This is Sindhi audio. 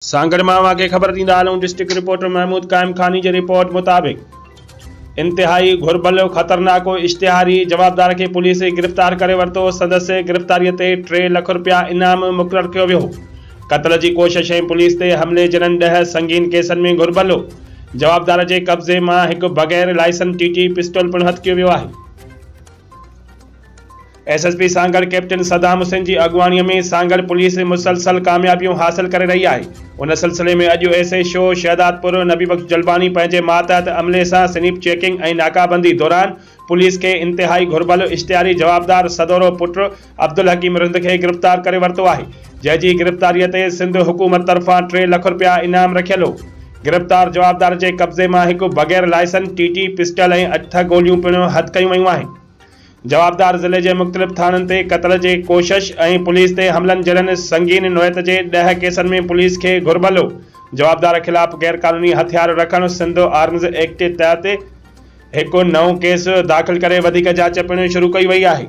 سانگهڙ مان اوهان کي خبر ڏيندا هلون ڊسٽرڪٽ رپورٽر محمود قائم خاني جي رپورٽ مطابق انتهائي گهربل خطرناڪ اشتهاري جوابدار کي پوليس گرفتار ڪري ورتو سندس گرفتاري تي 3 لک رپيا انعام مقرر ڪيو ويو هو قتل جي ڪوشش ۽ پوليس تي حملي جهڙن 10 سنگين ڪيسن ۾ گهربل جوابدار جي قبضي مان هڪ بغير لائسنس ٽي ٽي پسٽول پڻ هٿ ڪيو ويو آهي. S S P Sanghar captain Saddam Hussain جي اڳواڻي ۾ سانگهڙ پوليس مسلسل ڪاميابيون حاصل ڪري رهي آهي ان سلسلي ۾ اڄ S H O Shahdadpur Nabi Bakhsh Jalbani پنهنجي ماتحت عملي سان سنيپ چيڪنگ ۽ ناڪابندي دوران پوليس کي انتهائي گهربل اشتهاري جوابدار سدورو پٽ عبدالحڪيم رند کي گرفتار ڪري ورتو آهي جنهن جي گرفتاري تي سنڌ حڪومت طرفان 3 لک رپيا انعام رکيل هو گرفتار جوابدار جي قبضي مان هڪ بغير لائسنس ٽي ٽي پسٽل ۽ 8 گوليون پڻ هٿ ڪيون ويون آهن. جوابدار ضلعي جي مختلف ٿاڻن تي قتل جي ڪوشش ۽ پوليس تي حملن جهڙن سنگين نوعيت جي 10 ڪيسن ۾ پوليس کي گهربل هو. جوابدار خلاف غيرقانوني هٿيار رکڻ سنڌ آرمز ايڪٽ تحت هڪ نئون ڪيس داخل ڪري وڌيڪ جاچ پڻ شروع ڪئي وئي آهي.